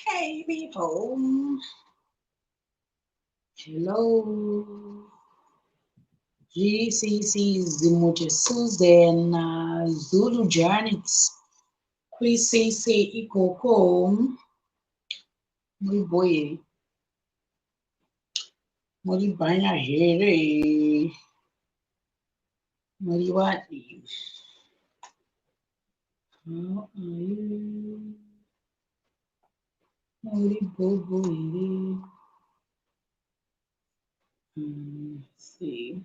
Hey people. Hello. GCC Zimuche Susan Zulu Janet. Kuri sei sei ikoko. Muri boy. Muri banya here. Muri wadi. How are you? Muri bobo here. Let's see.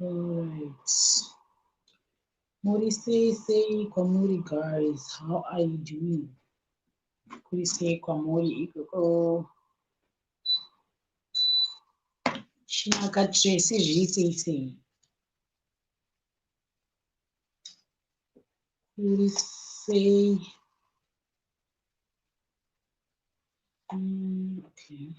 All right. Muri sei sei kwamuri guys, how are you doing? Kuri sei kwamuri ikoko. Chinaka Tracy zviri sei sei. Kuri sei. Okay.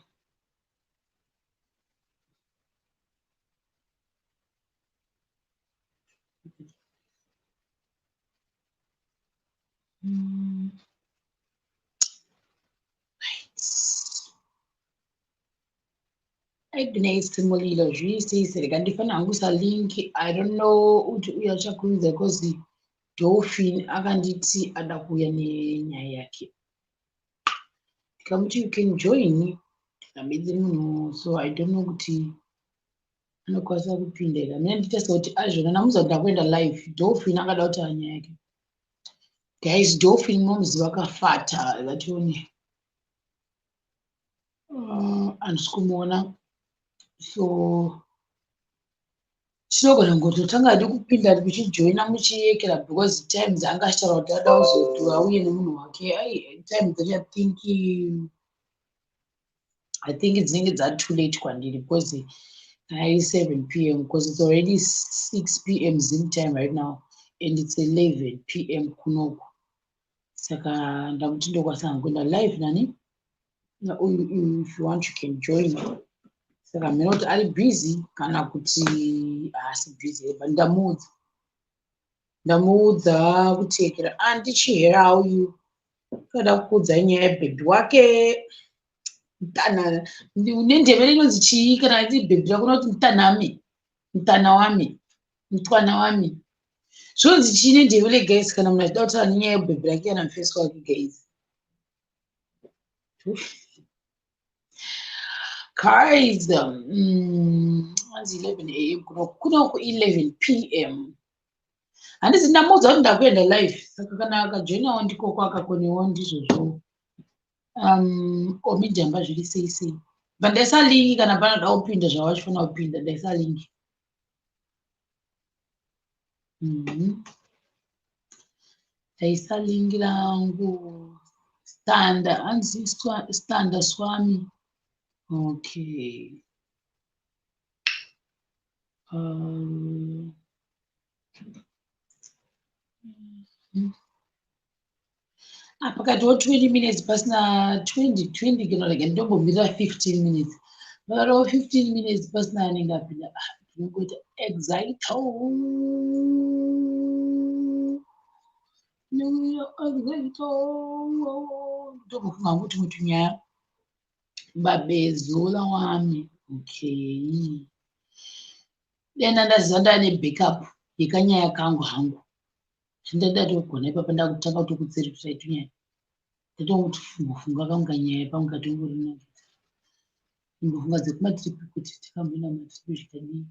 Right. Agnes Mulilo zviri sei sei rega ndifane hangu salink. I don't know kuti uya achakurumidza because Dolphin akanditi ada kuuya nenyaya yake. Ndikamuti you can join ndikabedze munhu so I don't know kuti anokwanisa kupinda here. Hamina nditesta kuti azvona ndamuudza kuti ndakuenda live. Dolphin akada kutaura nyaya yake. Guys, Dolphin munomuziva akafata ngatione. Handisi kumuona so tinogona kungototanga hedu kupinda muchijoina muchiyekera because time dzaanga achitaura kuti ada kuzodhura auye nemunhu wake. Ai, time dzacho I think dzinenge dza too late kwandiri because kana iri 7 p.m. because it's already 6 p.m. Zim time right now and it's 11 p.m. kunoku. Saka ndamuti ndokwanisa hangu kuenda live nani uyu, if you want you can join. Saka hameno kuti ari busy kana kuti haasi busy, but ndamuudza kutekera andichihera uyu kada kukuudzai nyaya yebhebhi wake. Mntana nendebele inonzi chii kana iti bhebhi rako unoti mntanami, mntana wami, mntwana wami, zvinonzi chii nendebele guys kana munhu achida kutaura nenyaya yebhebhi rake kana mufesi wake guys? Guys, anzi 11 a.m. kuno, kunoku 11 p.m. Handisi ndamuudza kuti ndakuenda live, saka kana akajoinawo ndikoko, akakonewo ndizvozvo. Omijamba zviri sei sei, but ndaisa link kana panoda kupinda zvavachifanira kupinda, ndaisa link. Ndaisa link rangu. Standa hanzi Standa Swami. Okay. Pakatiwo 20 minutes pasina 20 20 kana rega ndombomirira 15 minutes. Pakatiwo 15 minutes pasina anenge apinda, ndinongoita exito, exito, ndombofunga hangu tumwe tunyaya. Babezula wami. Okay, dena ndaziva ndane backup yekanyaya kangu hangu zvindadatogona ipapa. Ndakutanga kutokutserukirai tunyaya, ndatongofunga funga kangu kanyaya pangu katongorinakidza, imbofunga dzekumatiripi kuti tikamboenda kumatiripi zvikadii.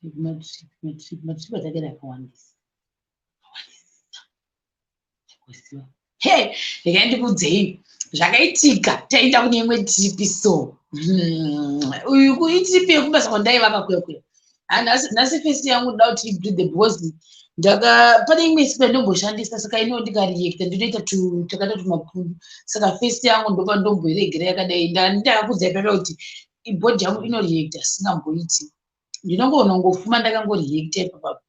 Matiripi, matiripi, matiripi atakaenda akawandisa, akawandisa kuziva. He, regai ndikuudzei zvakaitika. Taenda kune imwe tiripi so uyu itiripi yekubasa kwandaivaka kuya kuya. Nhasi face yangu ndoda kuti ibreathe because ndaka pane imwe sipa ndomboshandisa, saka ino ndikareacta ndinoita takaita tumapundu, saka face yangu ndopa ndomboiregera yakadai. Ndakakudzai papa kuti ibhodhi yangu inoreacta singamboiti, ndinongonongofuma ndakangoreacta ipapapo.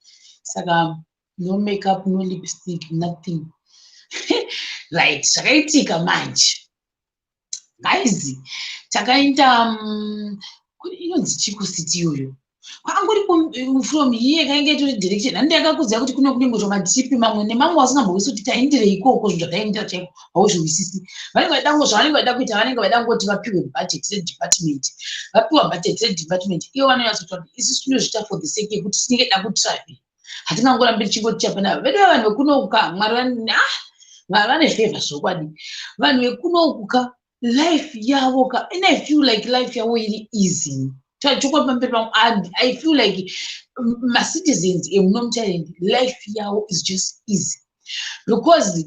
Saka no makeup, no lipstick, nothing. Right, zvakaitika manje. Guys, takaenda inonzi Chico City iyoyo, kwanguri from here kainge itori direction. Handi yakakuziva kuti kuno kunenge matripi mamwe nemamwe wasingambowisi kuti taendirei ikoko. Zvinhu zvataendera chaiko hauzviwisisi. Vanenge vaida ngo zvavanenge vaida kuita, vanenge vaida ngoti vapiwe budget redepartment. Vapiwa budget redepartment, ivo vanonyatsotaura kuti isusu tinozviita for the sake yekuti tinenge da kutravel, hatingangorambi tichingoti chapanapa vedu. Vanhu vekunoku, Mwari, ah, Mwari vane favor zvokwadi. Vanhu vekunoku ka, life yavo ka, and I feel like life yavo iri easy. Chokwadi, pamberi pangu, I feel like macitizens emuno muThailand, life yavo is just easy because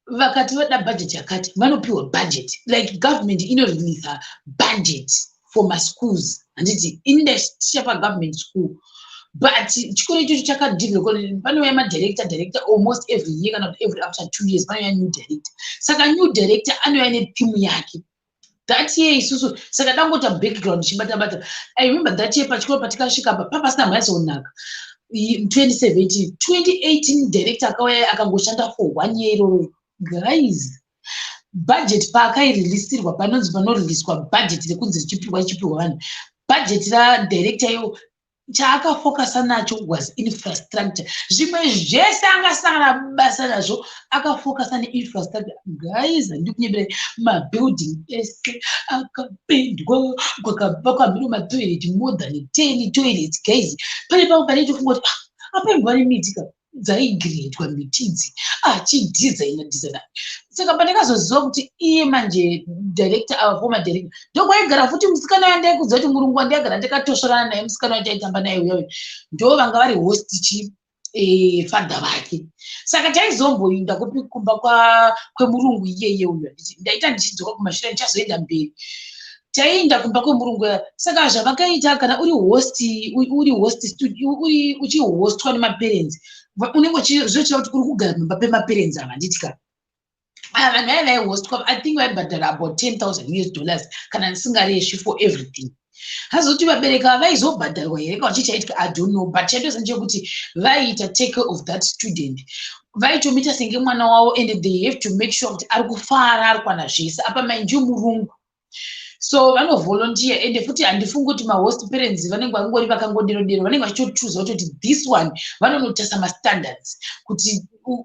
vakati vada budget yakati, vanopiwa budget. Like government inoreleasa budget for maschools, handiti? Ini ndaticha pagovernment school, but chikoro ichocho chakadevelopwa. Panouya madirector, director almost every year, kana kuti every after 2 years panouya new director. Saka new director anouya netheme yake that year. Isusu saka dangota background ichibata-bata. I remember that year pachikoro patikasvika pa papasina mhanyatsokunaka. 2017, 2018, director akauya akangoshanda for one year iroro. Guys, budget paakairilisirwa, panonzi panoriliswa budget rekunzi richipiwa, richipiwa vanhu budget radirector iyo, chaakafokasa nacho was infrastructure. Zvimwe zvese angasangana basa nazvo, akafokasa neinfrastructure. Guys, handidi kunyeberai, mabuilding ese akapendwa, kwakavakwa mhino matoilet, more than 10 toilets. Guys, pane pamwe panoitofunga kuti, ah, apaimbwa nemiti ka, dzaigredwa miti idzi, achidhizaina dhizaina. Saka pandakazoziva kuti iye manje director, ava former director, ndokwaigara futi musikana wandaikudza kuti murungu wandaigara ndakatosvorana naye, musikana wandaitamba naye uyayo, ndo vanga vari host chi father vake. Saka taizomboinda kupi? Kumba kwemurungu iyeye uyo. Ndaita ndichidzoka kumashure, ndichazoenda mberi. Taienda kumba kwemurungu. Saka zvavakaita, kana uri host, uri host, uri uchihostwa nemaparents, unenge zvochira kuti uri kugara pamba pemaparents ava, handiti ka? Ava vanhu vaya vaihostwa, I think vaibhadhara about $10,000 US, kana ndisingareshi, for everything. Hazoti vabereki ava vaizobhadharwa here kana chichaitika, I don't know, but chaitoza ndechekuti vaiita take care of that student, vaitomita senge mwana wavo, and they have to make sure kuti ari kufara, ari kuwana zvese. Apa mainji murungu, so vanovolunteer. Ende futi handifungi kuti mahost parents vanenge vangori vakangodero dero, vanenge vachitochuza kutoti this one, vanonotasa mastandards kuti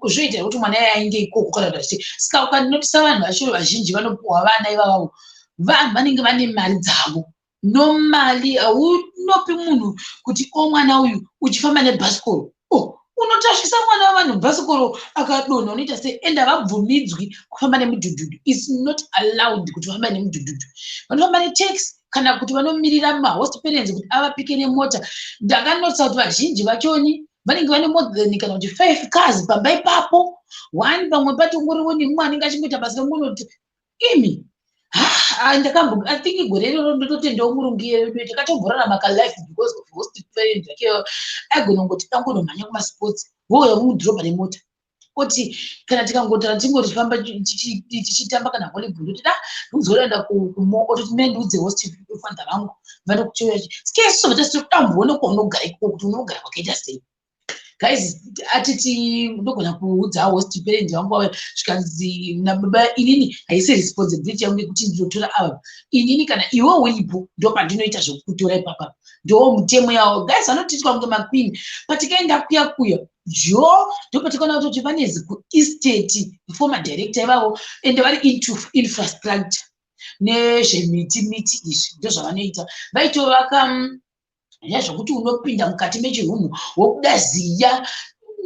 zvoita kuti mwana iye ainge ikoko kana kuti achi. Saka ukanotisa vanhu vacho vazhinji vanopuhwa vana ivavavo, vanhu vanenge vane mari dzavo. Normally haunopi munhu kuti o mwana uyu uchifamba nebhasikoro, oh, unotasvisa mwana wevanhu bhasikoro, akadonha unoita sei? Ende havabvumidzwi kufamba nemudhudhudhu. It's not allowed kuti vafamba nemudhudhudhu. Vanofamba netaxi kana kuti vanomirira mahost parents kuti avapike nemota. Ndakanotisa kuti vazhinji vachoni vanenge vane more than kana kuti five cars pamba ipapo. One pamwe patongoriwo nemumwe anenge achingoita basa remunoti imi. Ndakambo, I think gore iroro, ndototendawo murungu yedu, takatomborarama kalife because of host parent yake. Aigona kungoti tangonomhanya kumasports, vouya mudhorobha nemota, oti kana tikangotara tingoti tichitamba kana volleyball, toti da ndikuzoenda kumo, ototi me ndiudze host father vangu vanokuchiuya. Sikesu tasitotamboona kwaunogara ikoko kuti unogara kwakaita sei. Guys, atiti ndogona kuudza host parent vangu vauya, zvikanzi nababa, inini haisi responsibility yangu yekuti ndinotora ava. Inini kana iwe uripo, ndo pandinoita zvekukutora ipapa. Ndo mutemo yavo. Guys, vanotiitwa kunge maqueen. Patikaenda kuya kuya jo, ndopatikaona kutoti vane zikuestate, former director ivavo, ende vari into infrastructure nezvemiti miti izvi, ndozvavanoita. Vaitovaka nezvokuti unopinda mukati mechirumhu wokuda ziya,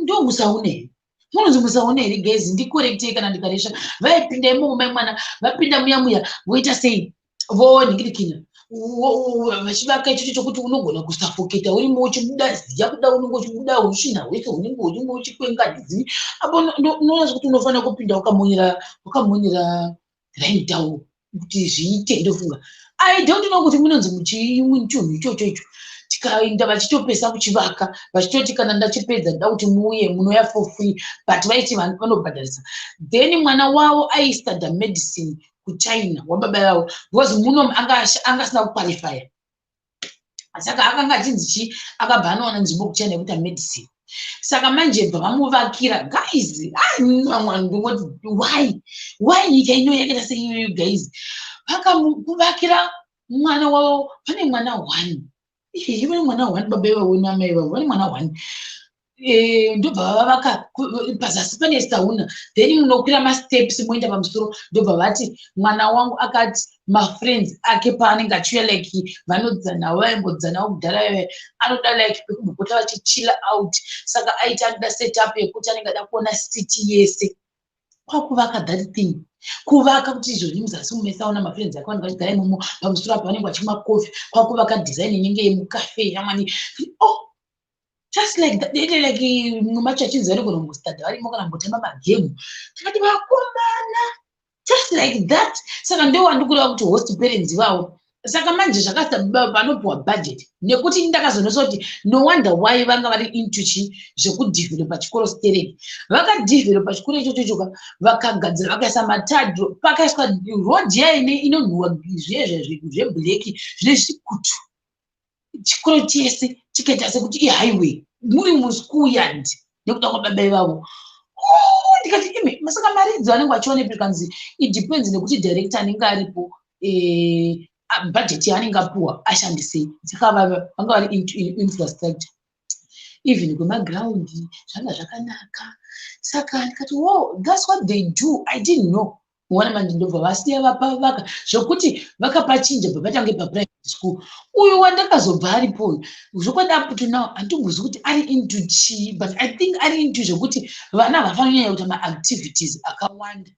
ndo musaune munonzi musaune here? Guys, ndikorektei kana ndikaresva. Vaipinda imomo, mai mwana vapinda muya muya, voita sei, vonhingirikina, vachivaka ichocho chokuti unogona kusafoketa urimo uchibuda ziya, kuda unenge uchibuda usvina hwese hunenge urimo uchikwenga handizivi. Apo unoona zvekuti unofanira kupinda wakamonera, wakamonera rain towel kuti zviite. Ndofunga, I don't know kuti munonzi muchii chinhu ichocho icho. Tikaenda vachitopesa kuchivaka, vachitoti kana ndachipedza ndoda kuti muuye, munoya for free, but vaiti vanhu vanobhadharisa. Then mwana wavo aistudya medicine kuChina, wababa vavo, because muno anga asina kuqualifya. Saka akanga achinzi chii, akabva anowana nzvimbo kuChina yekuita medicine. Saka manje bva vamuvakira. Guys, vamwe ndingoti why nyika ino yakaita seiyoyo? Guys, Vakamuvakira mwana wavo. Pane mwana one iye, vane mwana one, baba ivavo namai vavo vane mwana one. Ndobva vavaka pazasi pane sauna, then munokwira masteps moenda pamusoro. Ndobva vati mwana wangu akati mafriends ake paanenge achiuya, like vanodzanawo, vaimbodzanawo kudhara, anoda like pekumbopota vachichilla out. Saka aiti anoda setup yekuti anenge ada kuona city yese. Kwakuvaka that thing, kuvaka kuti izvozvi muzasi mumesauna mafriends ake vanenge vachigara imomo, pamusoro apo vanenge vachimwa coffee. Kwakuvaka design inenge yemucafe yamwani. Oh, just like that, like mumachachinzi vanogona kungostadha varimo kana kumbotamba magemu. Tikati vakomana, just like that. Saka ndo wandikureva kuti host parents ivavo. Saka manje zvakasa vanopiwa budget, nekuti ndakazonosa kuti no wonder why vanga vari into chi zvekudevelopa chikoro stereki. Vakadevelopa chikoro ichocho choka, vakagadzira, vakaisa matadro, pakaiswa road yaine inonhuhwa zviye zveblack zvine zvikutu, chikoro chese chikaita sekuti ihighway muri muschool yard nekuda kwababa ivavo. Oh, ndikati ime, saka mari idzo vanenge vachionepi? Kanzi it depends nekuti director anenge aripo, budget yaanenge apuwa ashandisei. Saka vanga vari into infrastructure, even kwemaground zvanga zvakanaka. Saka ndikati, "Wo, that's what they do." I didn't know. Ona manje, ndobva vasiya vapavaka zvokuti vakapachinja, bva patange paprivate school. Uyu wandakazobva aripo uyu, zvokwadi up to now handimbozwi kuti ari into chii, but I think ari into zvekuti vana havafaniri kunyanya kuita maactivities akawanda.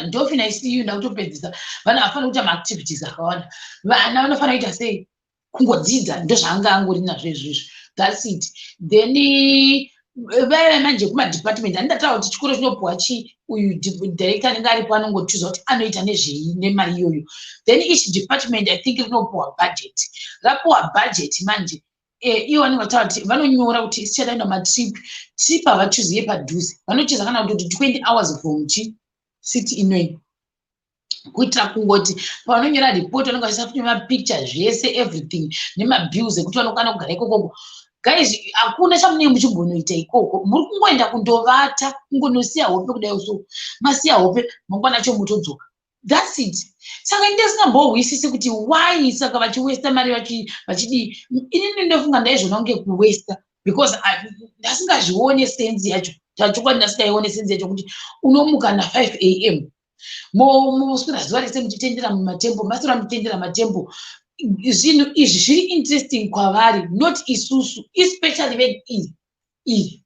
Ndofina ICU ndakutopedzisa. Vana havafaniri kuita maactivities akawanda, vana vanofanira kuita sei? Kungodzidza. Ndozvaanga angori nazvo izvizvi, that's it. Then vaiva manje kumadepartment, handindataura kuti chikoro chinopuwa chi, uyu director anenge aripo anongochuza kuti anoita nezvei nemari iyoyo. Then each department, I think, rinopuwa budget. Rapuwa budget manje, ivo vanenge vataura kuti vanonyora kuti tichadaenda matrip. Trip havachuzi yepadhuze, vanochuza kana kutoti 20 hours from chi city inoi, kuitira kungoti pavanonyora report vanenge vachiisa nemapicture, zvese, everything, nemabills ekuti vanokwana kugara ikokoko. Guys, hakuna chamunenge muchimbonoita ikoko, muri kungoenda kundovata, kungonosiya hope kudai. So masiya hope, mangwana acho mutodzoka, that's it. Saka ndisingambonzwisisi kuti why saka vachiwesta mari vachidii. Inini ndofunga ndaizvona kunge kuwesta, because ndasingazvione sense yacho. Tachokwadi, ndasingaione sense yacho kuti unomuka na5 a.m., moswera zuva rese muchitendera mumatemple, maswera muchitendera matemple. Zvinhu izvi zviri interesting kwavari, not isusu, especially ve iyi.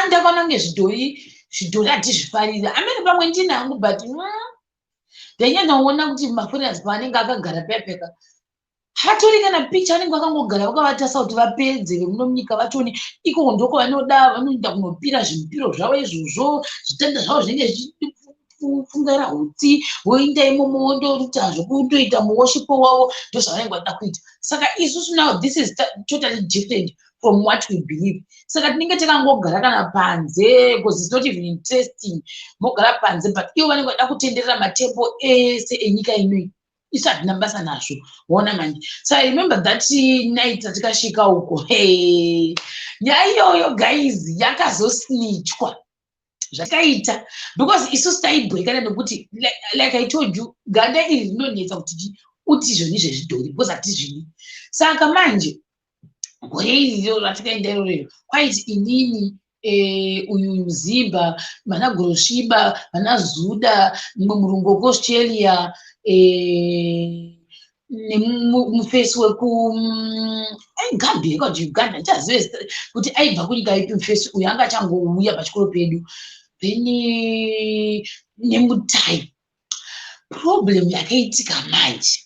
Ndakaona kunge zvidhori, zvidhori hatizvifariri amene. Pamwe ndini hangu, but ndainyatsoona kuti maforeigners paanenge akagara pepeka, hatori kana picha, vanenge vakangogara vakavatasa kuti vapedze vemuno munyika vachone. Ikoko ndoko vanoda, vanoenda kunopira zvimupiro zvavo izvozvo, zvitanda zvavo zvinenge zvichifungaira hutsi, voenda imomo vondoita zvokundoita muworship wavo. Ndozvavanenge vada kuita. Saka isusu now, this is totally different from what we believe. Saka tinenge takangogara kana panze, because it's not even interesting, mogara panze, but ivo vanenge vada kutenderera matemple ese enyika inoi. Isu hatina basa nazvo. Ona manje, so I remember that night tatikasvika uko. Hey, nyaya iyoyo guys yakazosnichwa zvakaita, because isusu taibhurekana nekuti, like I told you, ganda iri rinonetsa kuti uti izvoni zvezvidhori, because hatizvidi. Saka manje gore iriro ratikaenda irorero, kwaiti inini, uyu muzimba, vana Gorosviba, vana Zuda, mumwe murungu wekuAustralia, nemufesi weku Gambia kana kuti Uganda, ndichazive kuti aibva kunyika ipi. Mufesi uyu anga achangouya pachikoro pedu, then nemutai. Problem yakaitika manje,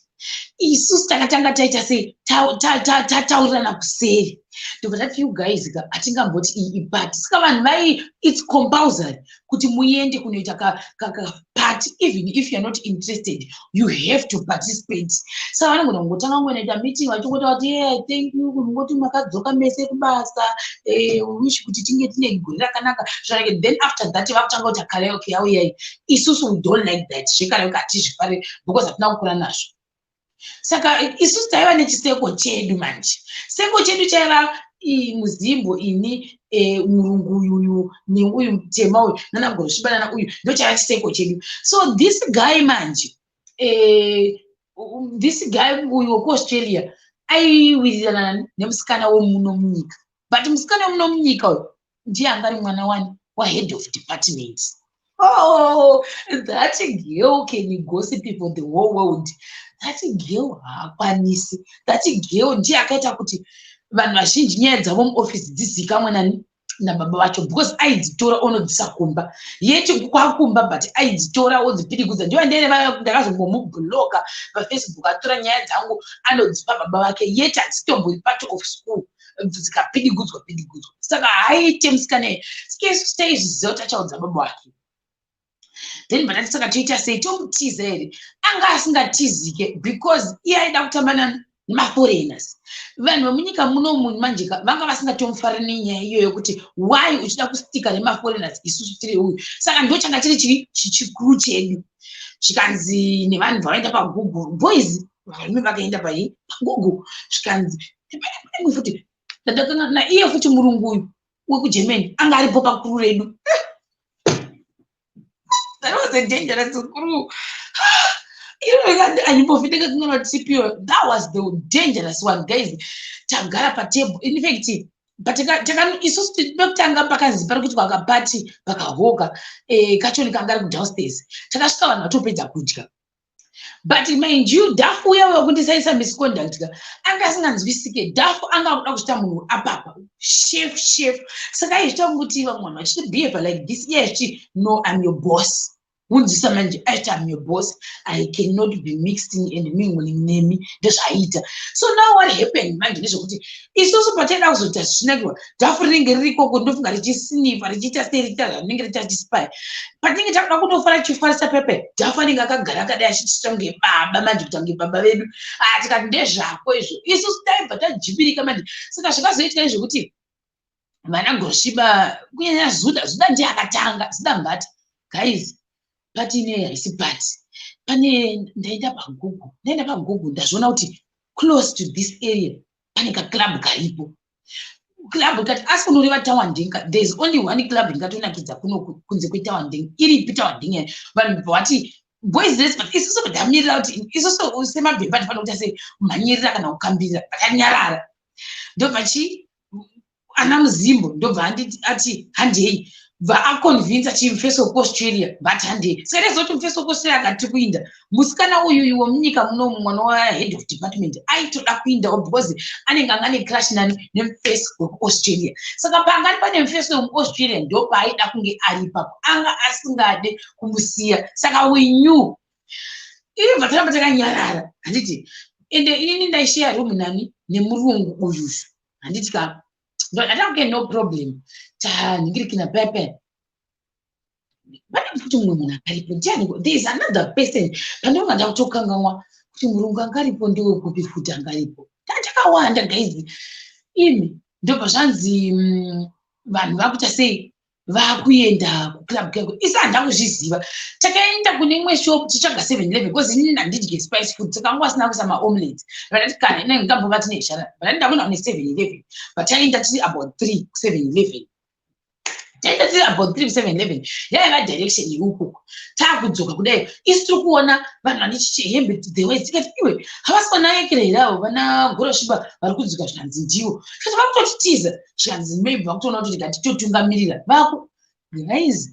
isusu takatanga taita sei, tataurirana kuseri, ndobva tati, "You guys ka, hatingamboti iyi iparty." Saka vanhu vai, it's compulsory kuti muende kunoita kaparty, even if you are not interested, you have to participate. Saka vanogona kungotanga kungonoita meeting vachingota kuti, "Yeah, thank you kungoti makadzoka mese kubasa, wish kuti tinge tine gore rakanaka." Zvakanaka. Then after that vakutanga kuita karaoke yauyai. Isusu we don't like that zvekaraoke, hatizvifariri because hatina kukura nazvo. Saka isusu taiva nechiseko chedu manje. Seko chedu chaiva muzimbo, ini, murungu uyuyu, neuyu mutema uyu, nana Gorosviba, nana uyu, ndo chaiva chiseko chedu. So this guy manje, This guy uyu wekuAustralia aiwirirana nemusikana wemuno munyika, but musikana wemuno munyika uyu ndiye anga ari mwana wani wahead of department. Oh, that girl can gossip for the whole world. That girl haakwanisi. That girl ndiye akaita kuti vanhu vazhinji nyaya dzavo muofisi dzizikamwe nani? Nababa vacho, because aidzitora onodzisa kumba yeti kwakumba, but aidzitora odzipirikudza. Ndiva ndere ndakazombomubloka paFacebook, atora nyaya dzangu anodzipa baba vake, yeti hadzitombori part of school, dzikapidigudzwa pidigudzwa. Saka haaite musikana sikesu taizviziva kuti achaudza baba vake. Then batati, "Saka toita sei? Tomutiza here?" Anga asingatizike because iye aida kutamba nemaforeigners. Vanhu vemunyika munomu manje vanga vasingatomufariri nenyaya iyoyo, kuti why uchida kustika nemaforeigners, isusu tiri uyu. Saka ndo changa chiri chii chichikuru chedu. Zvikanzi nevanhu vavaenda paGoogle, boys, varume vakaenda pai paGoogle, zvikanzi pane futi naiye futi murungu uyu wekuGermany anga aripo pacrew redu. That was a dangerous crew. Andimbofi ndakakanganwa trip iyoyo. That was the dangerous one, guys. Tagara patable, in fact isusu pekutanga pakanzi pari kuitwa kaparty pakahoka kachoni kanga ari kudownstairs. Takasvika vanhu vatopedza kudya, but mind you, Dhafu uya wekundisaisa misconduct ka anga asinganzwisike. Dhafu anga kuda kuchita munhu apapa chef chef. Saka aizvita kuti vamwe vanhu vachiti like this, iye achiti, "No, I'm your boss." Unzwisa manje, aiti, "I'm your boss, I cannot be mixing and mingling nemi." Ndezvaiita. So now what happened manje ndezvekuti isusu pataida kuzoita zvichinakirwa, Dhafu rinenge riri ikoko, ndofunga richisnifa, richiita sei, richiita zvarinenge richiita, chispy. Patinenge takuda kundofara, tichifarisa pepe, Dhafu anenge akagara akadai achiita kunge baba manje, kuita kunge baba vedu. Ah, tikati ndezvako izvo. Isusu taibva tajibirika manje. Saka zvakazoitika ndezvekuti vana Goshiba, kunyanya Zuda, Zuda ndiye akatanga. Zuda mbati, "Guys, party ineyi haisi party." Pane ndaenda paGoogle, ndaenda paGoogle, ndazviona kuti close to this area pane kaclub karipo. Club kati, asi unoreva Tawandinga? There is only one club ingatonakidza kuno kunze kweTawandinga. Iripi Tawandinga? Vanhu vati, "Boys, let's." But isusu tamirira kuti isusu semabhemba tifanira kuita sei, kumhanyirira kana kukambirira. Vakanyarara. Ndobva chi ana Muzimbo ndobva ati, "Handei." Bva aconvinsa chimufeso wekuAustralia, vati, "Handei." Saka taiziva mufeso wekuAustralia akati kuinda, musikana uyuyu wemunyika munomu, mwana wahead of department, aitoda kuindawo because anenge anga necrush nani? Nemufesi wekuAustralia. Saka pangani pane mufesi wemuAustralia, ndo paaida kunge ari ipapo, anga asingade kumusiya. Saka we knew. Ibva taramba takanyarara, handiti? Ende inini ndaisheya room nani? Nemurungu uyuyu, handiti ka? Ndati, "Okay, no problem." Tanhingirikina pepe, pane futi mumwe munhu akaripo. Ndiani? There is another person pandinonga ndakutokanganwa kuti murungu angaripo ndewekupi futi angaripo. Takawanda, guys, imi. Ndobva zvanzi vanhu vakuita sei, vakuenda kuclub keko. Isi handa kuzviziva. Takaenda kune imwe shop tichitsvaga 7-Eleven because inini handidye spice food. Saka anga vasina kuisa maomelets. Vandati kana inenge ngambova tine ishara, vandati ndakuenda kune 7-Eleven. But taenda tiri about 3 ku7-Eleven, taenda tiri about 3 ku7-Eleven. Yaiva direction yeukuku. Taakudzoka kudai, isi tiri kuona vanhu vane hembe the tikati, "Iwe, havasi vanayekera here avo vana Goroshiba vari kudzoka?" Zvikanzi ndiwo. Tikati vakutotitiza. Zvikanzi maybe vakutoona kuti tikatitotungamirira vaku. Guys,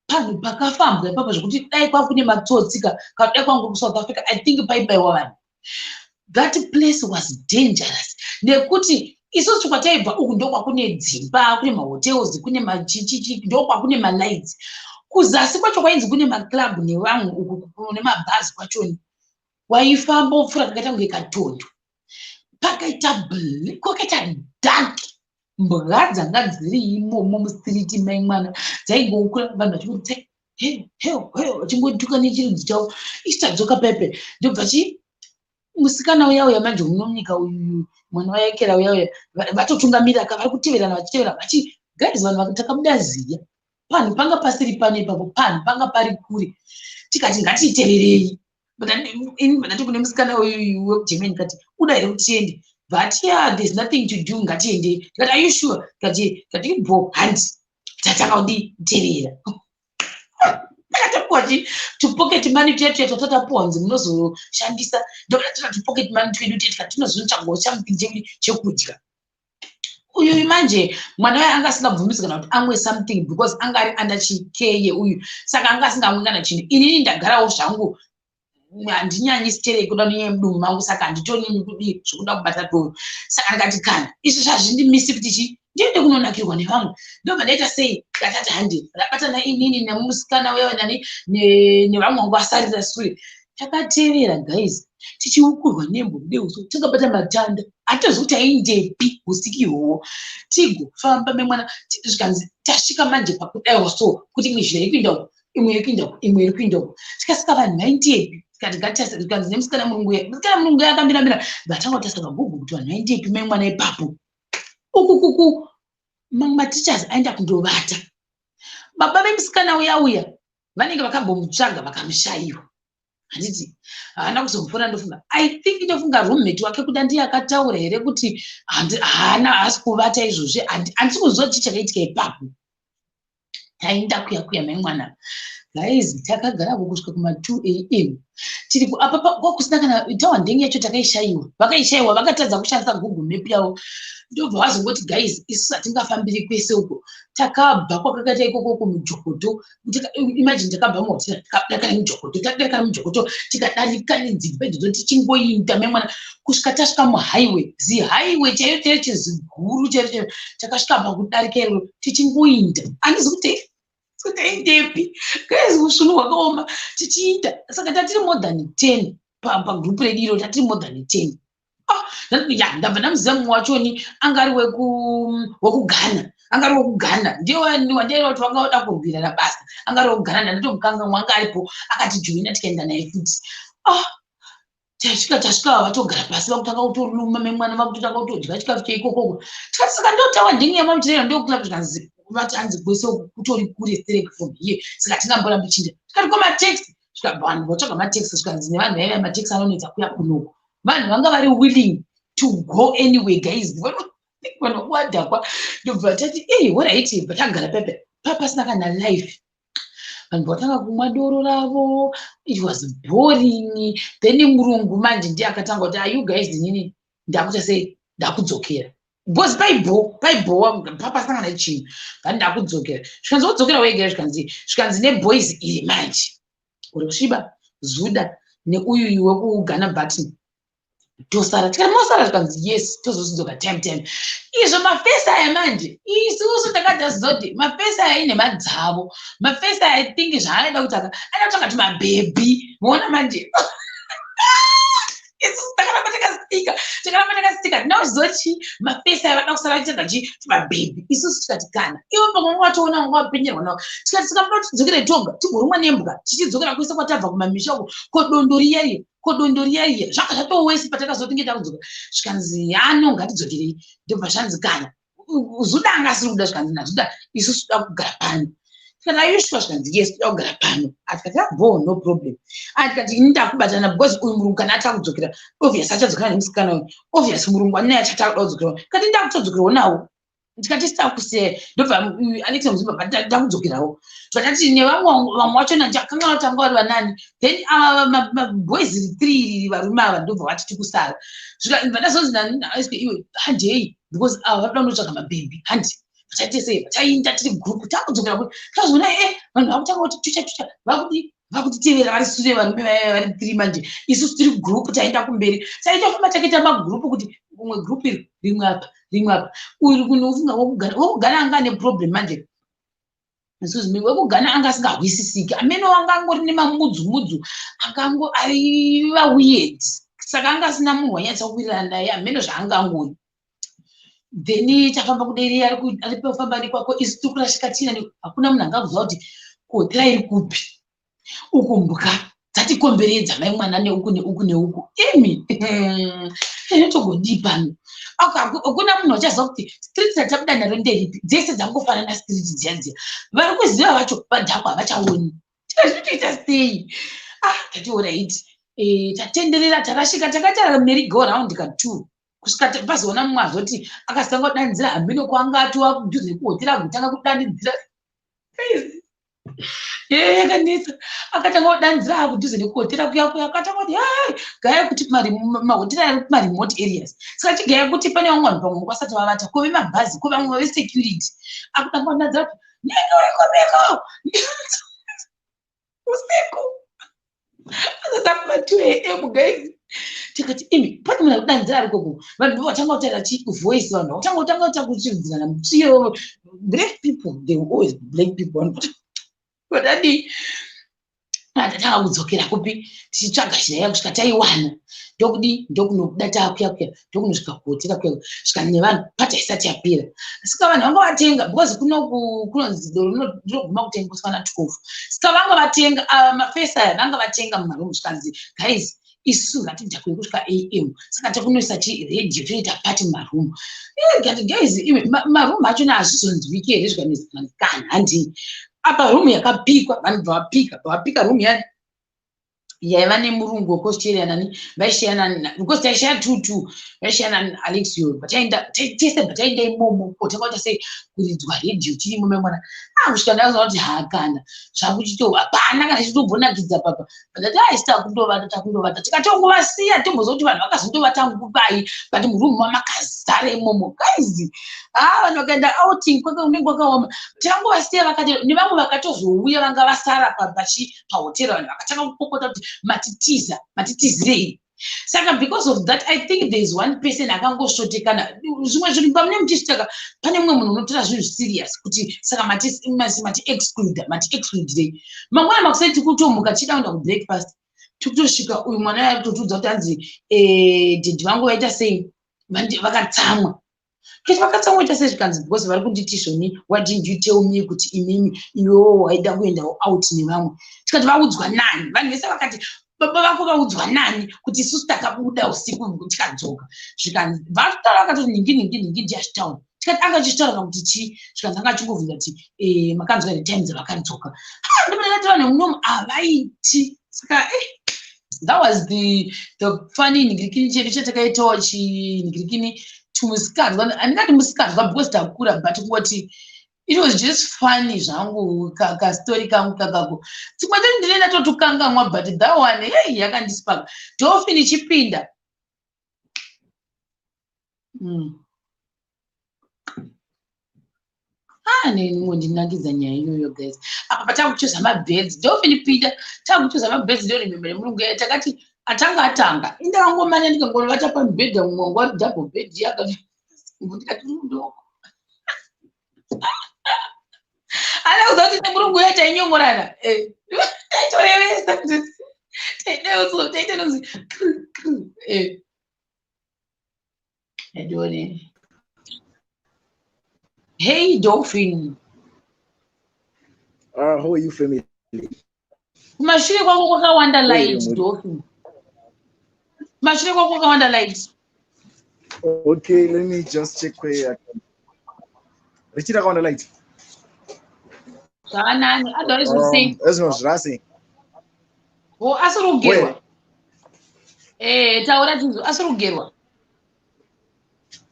panhu pakafambwa ipapo zvekuti dai kwakune matsotsi ka, kana dai kwangu kuSouth Africa, I think paibaiwa vanhu. That place was dangerous nekuti isusu kwataibva uku ndokwakune dzimba, kune mahotels, kune machichichi, ndokwakune malights. Kuzasi kwacho kwainzi kune maclub nevamwe uku kune mabhazi kwachoni. Waifamba wopfuura kakaita kunge katondo, pakaita kwakaita dark. Mbwa dzanga dziri imomo mustreet, mai mwana, dzaingoukura, vanhu vachingoti he he he, vachingotuka nechirudzi chavo. Isu tadzoka pepe, ndobva chi musikana uya uya manje unomunyika uyu, mwana wayekera uya uya, vatotungamirira ka, vari kuteverana, vachitevera vachi. Guys, vanhu takabuda ziya. Panhu panga pasiri pano ipapo, panhu panga pari kure. Tikati ngatiiteverei. Ini ndati kune musikana uyu wekuGermany, kati, "Uda here kuti tiende?" But yeah, there's nothing to do, ngatiendei. Tikati, "Are you sure?" Kati, "Bo, handi." Tatanga kudi tevera. Takatapuwa chi tupocket money tuya tuya twatatapuwa kunzi munozoshandisa. Ndobva tatora tupocket money twedu tuya tikati tinozotsvagawo something chekudya. Uyu manje mwana waye anga asingabvumidzwi kana kuti amwe something because anga ari under chikeye uyu, saka anga asingamwi kana chinhu. Inini ndagarawo zvangu, handinyanyi stereki kuda nenyaya yemudumbu mangu, saka handitonini kudii zvokuda kubata doro. Saka ndikati kana izvi zvazvindimisi kuti chi ndiende kunonakirwa nevamwe. Ndobva ndaita sei, ndakati handi rabatana inini nemusikana uya nani nevamwe vangu vasarira sure. Takatevera guys, tichiukurwa nembwa kudeuso, takabata matanda, hatitozivi kuti aindepi usiku ihwohwo. Tigofamba memwana, zvikanzi tasvika manje pakudaiwo so kuti imwe zhira iri kuenda uku, imwe iri kuenda uku, imwe iri kuenda uku. Tikasvika, vanhu vaindepi? Tikati ngatitase. Zvikanzi nemusikana murungu uya, musikana murungu uya akamiramira, vatanga kutarisa paGoogle kuti vanhu vaindepi mai mwana ipapo. Uku kuku mamwe mateachers aenda kundovata. Baba vemusikana uya uya vanenge vakambomutsvaga vakamushayiwa, handiti? Haana kuzomufona. Ndofunga, I think, ndofunga roommate wake kuda ndiye akataura here kuti haana, haasi kuvata izvozvi. Handisi kuziva kuti chakaitika ipapo. Taenda kuya kuya mai mwana guys, takagarako kusvika kuma2 a.m. tiri apa kwakusina kana tawandenge yacho. Takaishayiwa, vakaishayiwa, vakatadza kushandisa Google Map yavo. Ndobva vazongoti, "Guys, isu hatingafambiri kwese uko." Takabva kwakakaita ikoko kumujokoto. Imagine, takabva muhotera, tikadarika nemujokoto, tadarika nemujokoto, tikadarika nedzimba idzodzo, tichingoinda memwana kusvika tasvika muhighway, zihighway chaiyo chaiyo, cheziguru chairo chairo. Takasvika pakudarika iroro tichingoinda, handizi kuti taindepi guys, usvunu hwakaoma. Tichiinda, saka tatiri more than 10 pagroup redu iro, tatiri more than 10. Ah, ya, ndabva ndamuziva mumwe wachoni, anga ari wekuGhana, anga ari wekuGhana, ndiye wandaira kuti vanga vada kurwirana basa. Anga ari wekuGhana, ndandatomukanga, anga aripo, akatijoina, tikaenda naye futi. Ah, tasvika, tasvika, vatogara pasi, vakutanga kutoruma memwana, vakutotanga kutodya chikafu cheikokoko. Tikati, "Saka ndotawa ndingi yamamuchirera ndokula?" Zvikanzi vati hanzi kwese kutori kure sterek from here, saka tingamborambi chinda. Tikati, "Ko mataxi?" Vanhu vatsvaga mataxi, zvikanzi nevanhu vaiva mataxi anonetsa kuya kunoko. Vanhu vanga vari willing to go anyway guys, vanhu vakuwadhakwa. Ndobva tati, "Ei, alright." Bva tagara pepe papasina kana life, vanhu vatanga kumwa doro ravo. It was boring. Then murungu manje ndiye akatanga kuti, "Are you guys, inini ndakuita sei, ndakudzokera," because paibhowa, papasina kana chinhu. Vani ndakudzokera. Zvikanzi, "Wodzokera wega?" Zvikanzi neboys iri manje uri kusviba zuda neuyu wekuGhana button, "Tosara." Tikati, "Mosara?" Zvikanzi, "Yes, tozozidzoka time time." Izvo mafesi aya manje, isusu takataziva kuti mafesi aya inhema dzavo. Mafesi aya, I think zvaanoda kuti aida kutsvaga tumabhebhi. Moona manje, isusu takaramba takastika, takaramba takastika. Tinoziva chi mafesi aya vada kusara vachitsvaga chi tumabhebhi. Isusu tikati, "Kana ivo pamwe watoona wanga wapenyerwa navo." Tikati, "Saka muda tidzokere toga, tigorumwa nembwa tichidzokera kwese kwatabva kumamisha uko? Kodondo riya riya, kodondo riya riya?" Zvanga zvatowesi. Patakazotinge takudzoka, zvikanzi, "Yano, ngatidzokerei." Ndobva zvanzi, "Kana zuda anga asiri kuda." Zvikanzi naZuda, "Isusu toda kugara pano." Tikati, "Are you sure?" Zvikanzi, "Yes, toda kugara pano." Atikati, "Abo, no problem." Atikati, "Ini ndakubatana because uyu murungu kana atakudzokera, obvious achadzokera nemusikana uyu. Obvious murungu aninaye achatakuda kudzokera." Kati, "Ndakutodzokerawo nawo." Tikati, "Sitakusiya." Ndobva Alex muzimba, "Ndakudzokerawo." Zvatati nevamwe, vamwe vachona ndichakanga kuti anga vari vanani. Then ava maboys three iri, varume ava, ndobva vati tikusara. Vandazonzi, "Iwe, handei, because ava vadoda kundotsvaga mabhebhi, handi vachaite sei?" Vachainda tiri group, takudzokera kuti tazoona e vanhu vakutanga kuti tucha tucha, vakudi vakutitevera vari sure, varume vaiva vari three manje. Isusu tiri group, taenda kumberi, taitofamba takaita magroup, kuti umwe group iri, rimwe apa, rimwe apa. Uyu kunofunga wekuGhana anga ane problem manje. Excuse me, wekuGhana anga asingahwisisiki amene, wanga angori nemamudzu mudzu, akango aiva weird, saka anga asina munhu wanyatsa kuwirirana naye, amene zvaanga angori. Then tafamba kuderi, ari pafamba nekwako, isu tiri kurashika tina, hakuna munhu angakuziva kuti kotera iri kupi. Uku mbwa dzatikomberedza mai mwana, neuku neuku neuku. Imi, inotogodii pano? Hakuna munhu achaziva kuti street ratabuda naro nderipi, dzese dzangofanana street dziya dziya. Vari kuziva vacho vadhakwa, havachaoni. Tikazvitoita sei? Ah, tati alright, tatenderera, tarashika, takaita merry go round ka two kusvika pazoona mumwe azoti akazotanga kudanidzira, hameno kwaanga atova kudhuze nekuhotera, agotanga kudanidzira. Yakanetsa. Akatanga kudanzira akudhuze nekuhotera kuya kuya, akatanga kuti, "Hai, gaya kuti mahotera ari kumaremote areas." Saka chigaya kuti pane vamwe vanhu pamwe vasati vavata, kuve mabhazi, kuve vamwe vesecurity. Akutanga kudanzira kuti, "Nenge uri kubiko usiku asati kuma 2 a.m., guys." Tikati, "Imi, pane munhu akudanzira ari koko." Vanhu vatanga kutaura chivoice, vanhu vatanga kutanga kuta kuchirudzirana mutsviro. Black people, they will always be black people. Vadadii, tatanga kudzokera kupi, tichitsvaga zhira kusvika taiwana. Ndokudi ndokunobuda taakuya kuya, ndokunosvika kuhotera kuya, svika nevanhu pata isati yapera. Saka vanhu vanga vatenga, because kunoku kunonzi doro rinoguma kutengeswa na12. Saka vanga vatenga mafesi aya, vanga vatenga mumarumu. Zvikanzi, "Guys, isu ngatidhakwe kusvika am." Saka takunoisa chiredhiyo, toita pati mumarumu. Kati, "Guys, ime marumu achona hazvizonzwiki here?" Zvikanzi, "Kana handii apa rumu yakapikwa." Vanhu bva vapika, bva vapika rumu yani yaiva nemurungu wekuAustralia nani, vaishayana, because taishaya two two, vaishayana naAlexio. Bataenda tese, bataenda imomo kotanga sei kuridzwa redhiyo tirimo memwana. Ah, kusvika ndakuziva kuti hakana zvakuchito, hapana kana chitombonakidza papa. Ndati, "Aisi, takundovata, takundovata." Tikatonguvasiya, tombozwa kuti vanhu vakazondovata nguvai, but murumu mamakazara imomo, guys. Ah, vanhu vakaenda outing kwake unenge kwakaoma. Takangovasiya vakati, nevamwe vakatozouya vanga vasara pachi pahotera, vanhu vakatanga kupopota kuti, "Matitiza, matitizirei?" Saka because of that, I think there is one person akangosvotekana. Zvimwe zvinhu pamune muchizvitaka, pane mumwe munhu unotora zvinhu serious kuti saka mati exclude, mati excludirei. Mangwana makusai tikutomuka tichida kuenda kubreakfast, tikutosvika uyu mwana ari kutotiudza kuti hanzi, "Daddy vangu vaita sei? Vakatsamwa." Kuti vakatsamwa ita sei? Zvikanzi, "Because vari kunditi zvoni, why didn't you tell me kuti imimi iwewo waida kuendawo out nevamwe?" Tikati, "Vaudzwa nani?" Vanhu vese vakati, "Baba vako vaudzwa nani kuti isusu takabuda usiku tikadzoka?" Zvikanzi, vataura vakatoti ningi ningi ningi ndiachitaura. Tikati, "Anga achitaura kuti chii?" Zvikanzi, "Anga achingovhunza kuti makanzwa here time dzavakadzoka?" Ndopandakati vanhu munomu havaiti. Saka that was the funny ningirikini chedu chatakaitawo, chiningirikini tumusikadzwa. Handingati musikadzwa because takura, but kungoti it was just funny zvangu, kastori kangu kakako. Tsimwe toti ndine ndatotukangamwa, but that one, hey, yakandispaka. Dolphin ichipinda. Ah, ndinakidza nyaya iyoyo, guys. Apa patakuchuza mabhedzi, Dolphin pinda, takuchuza mabhedzi. Ndoremember murungu takati atanga atanga, indakangomanya ndikangonovata pamubhedha mumwe wangu wari double bed yakati, ndikati mudoko ana kuziva kuti nemurungu uya tainyongorana, taitorevesa, taita nonzi. Adone. Hey, Dolphin. How are you, family? Kumashure kwako kwakawanda light, Dolphin. Kumashure kwako kwakawanda light. Okay, let me just check where I can. Richiri rakawanda light. Zvakanani, otherwise um, sei? Ezvino zvirasi. Oh, asi rugerwa. Taura tinzo, asi rugerwa.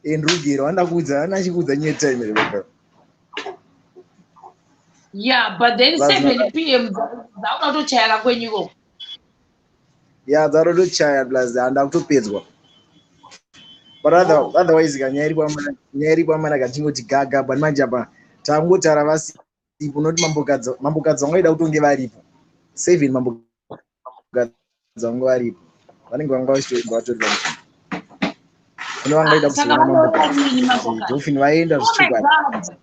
Ndrugerwa, andakuudza, andachikuudza nye time Rebecca. Yeah, but then 7 p.m. dzakuda kutochayira kwenyu ikoko. Yeah, dzakutochaya, plus handa kutopedzwa. But other, oh, otherwise ka nyaya iri kwamana kachingoti gaga, but manje apa tangotaura vasipo, noti mambokadzi vangaida kutonge varipo. Seven mambokadzi vangu varipo, vanenge vanga vachitoimba vatori varipo. Kune vangaida kuzoona mambokadzi Dolphin vaenda zvichokwadi.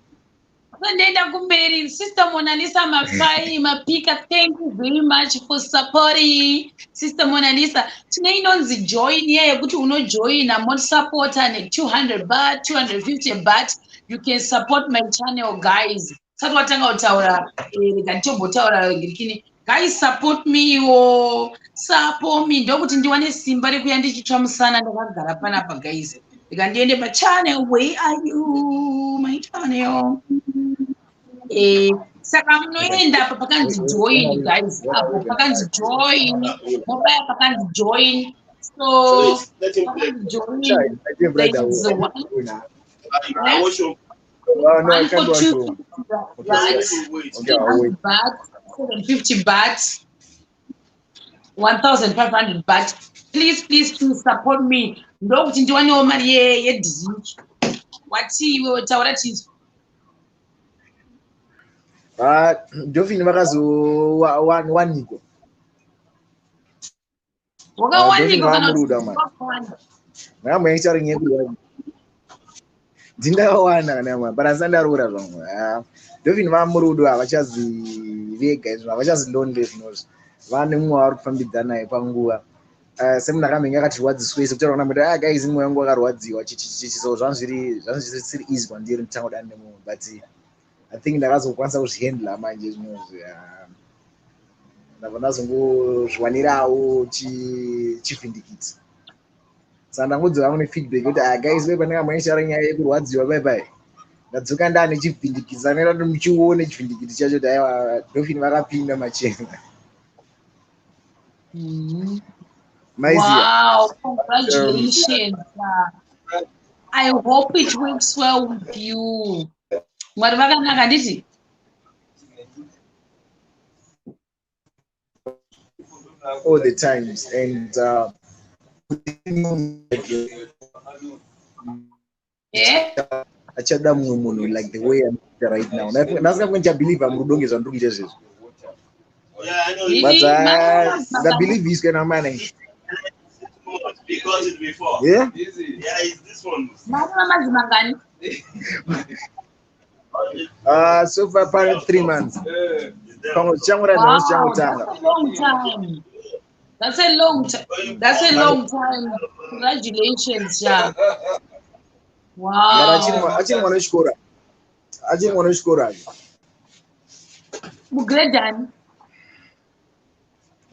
Ndoenda kumberi. Sister Monalisa Mafai Mapika, thank you very much for supporting, Sister Monalisa. Tine inonzi join iya yekuti unojoina mosupporta ne200 baht, 250 baht. You can support my channel, guys. Sati watanga kutaura, rega nditombotaura ngirikini. Guys, support me wo, support me, ndokuti ndiwane simba rekuya ndichitsva musana ndakagara panapa. Guys, rega ndiende pachannel. Where are you, my channel? Saka munoenda apa pakanzi join, guys, apo pakanzi join, mobaya pakanzi join. So pakanzi join, there is one. No, I One can't for do two one for. Okay, baht, okay, I'll wait. 300 baht, 750 baht, 1500 baht. Please, please, please support me. Ndokuti ndiwanewo mari yedrink. Wati iwe, taura chinzwa. Ah, Dolphin vakazowanikwa. Wakawanikwa kana Vamuruda, kuti man. wakawana? Ndakambonyanya nyaya dzindakawana kana ma, but handisati ndaroora zvangu. Ah, Dolphin vamurudo, havachazi vega izvo, havachazi lonely zvinozvi. Vane mumwe wavari kufambidzana naye panguva. Semunhu akambenge akatirwadziswei, sekutaura kuna muti, ah guys, mumwe wangu wakarwadziwa chichichichi, so zvangu zvisiri easy kwandiri nditanga kudana nemumwe, but I think ndakazokwanisa kuzvihandla manje zvinozvi. Ah, ndabva ndazongozviwanirawo chivhindikiti. Saka ndangodzoka kune feedback kuti, ah guys, pai pandakambonyanya nyaya yekurwadziwa, pai pai ndadzoka ndaane chivhindikiti. Saka ndinoda kuti muchione chivhindikiti chacho kuti aiwa, Dolphin vakapinda machena. Maiziya. Wow, congratulations. I hope it works well with you. Mwari vakanaka, handiti? All the times and achada mumwe munhu like the way I'm right now. Ndasingafungi ndichabhilivha murudo ngezvandiri kuita izvezvi. Really? But ndabhilivha iswe namana. We got it before. Yeah. Yeah, it's this one. Mari vamazi mangani? So far pari 3 months. Pamwe zvichangoratidza Wow, zvichangotanga. that's a long time. That's a long time. That's a long time. Congratulations, yeah. But achiri Wow. achiri mwana wechikoro, achiri mwana wechikoro ake. Mugrade ani?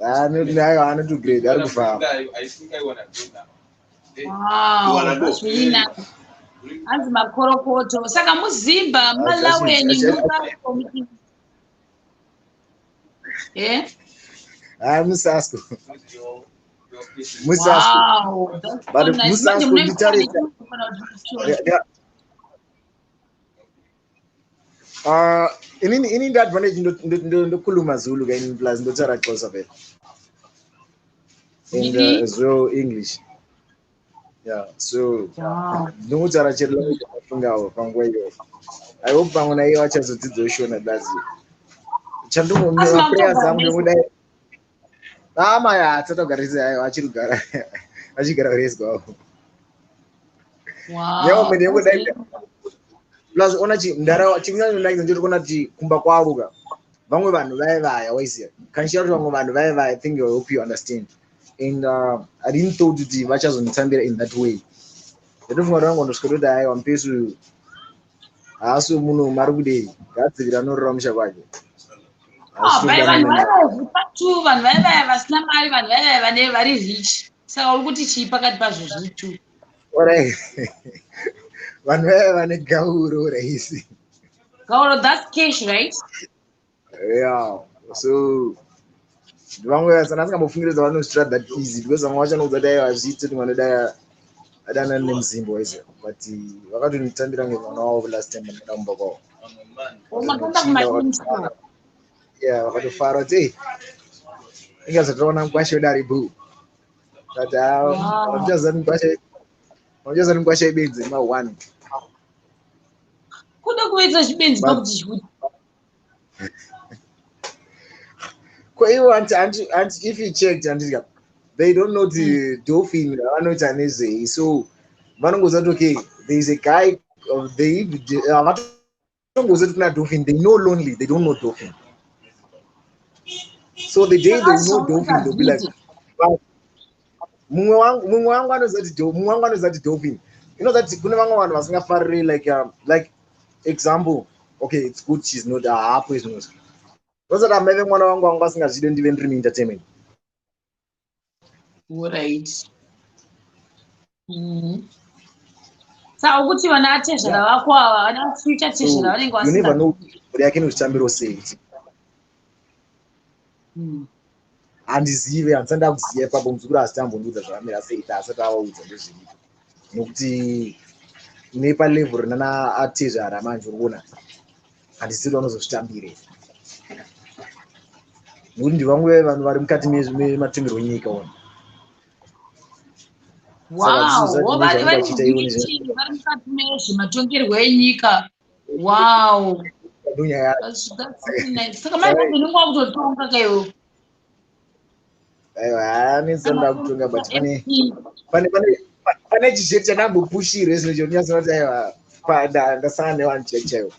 Anoto grade ari kufamba. Wow, that's really nice. Hanzi makorokoto. Saka muzimba, Malaweni, muSasco. Eh? Ah, muSasco, muSasco. Wow, that's so But nice. muSasco Manje mune nditarisa. mufana kuti Yeah. Inini ndi advantage, ndokhuluma Zulu kanye plus ndotaura Xhosa vele. And Really? as well English. Yeah, so ndingotaura chero language yafungawo panguva iyoyo. I hope pamwe naiye vachazodzidzawo Shona plus. Asi Chandingo prayers makutogara angu nese? ndingodai. Ama ya tatogarisa, aiwa, achiri kugara, achigara kureswa. Wow. Mene That's ndingodai really plus ona chi ndara chinonyanyonakidza ndechekuti kuona kuti kumba kwavo ka vamwe vanhu vaya vaya, waiziya kanishira kuti vamwe vanhu vaya vaya. I think, I hope you understand. And I didn't thought kuti vachazonditambira in that way. Ndatofunga kuti vangondosvika toti, aiwa, mupesu haasi muno, mari kudei, ngadzivira anorora musha kwake. Ah, vai vanhu vaya vaya patu, vanhu vaya vaya vasina mari, vanhu vaya vaya vane vari rich. Saka uri kuti chii pakati pazvo zviri two? Alright, vanhu vaya vane gauro raisi. Gauro, that's cash, right? Yeah, so vamwe vasana asingambofungiridza vanozvitora that easy, because vamwe vachanoudza kuti aiwa, hazviiti kuti mwana dai adanani nemuzimbo waiziva, but vakatonditambira ngemwana wavo last time pandakaenda kumba kwavo. Makaenda kumaintro. Yeah, vakatofara kuti, ei, ingazotoona mukwasha wedu ari bhuu, but vamuchaziva mukwasha ibenzi ma1. Kuda kuvaitira chibenzi pakuti chikuti. Ko ivo anti if you checked, handiti, they don't know the Dolphin vanoita nezvei, so vanongoziva kuti okay, there is a guy of they havatongoziva kuti kuna Dolphin. They know lonely, they don't know Dolphin. So the day they know Dolphin, they'll be like, "Wow." Mumwe wangu anoziva kuti mumwe wangu anoziva kuti Dolphin, you know that kune vamwe vanhu vasingafariri, like example, okay, it's good she's not haapo izvozvo, vasati amai vemwana wangu vangu vasingazvide ndive ndiri muentertainment. Alright. Saka ukuti vana atezvara vako ava, vana future tezvara, vanenge You never vasinga know mhuri yake inozvitambiro sei. Handizive, handisati ndakuziva ipapo. Muzukuru asi tambondiudza zvakamira sei, ta asati avaudza ndezviripo, nokuti Nepalevel rinana atezvara manje, uri kuona, handisiri vanozozvitambire, nekuti ndivamwe vanhu vari mukati mematongerwo enyika ona. Wow, vari mukati mezvematongerwo enyika, wow. Saka mai unenge wakutotonga kaiwo? Aiwa, hanisanda kutonga, but pane chisheti chandambopushirwe zvino chonyatsona kuti aiwa, ndasangana nevanhu chaivo chaivo.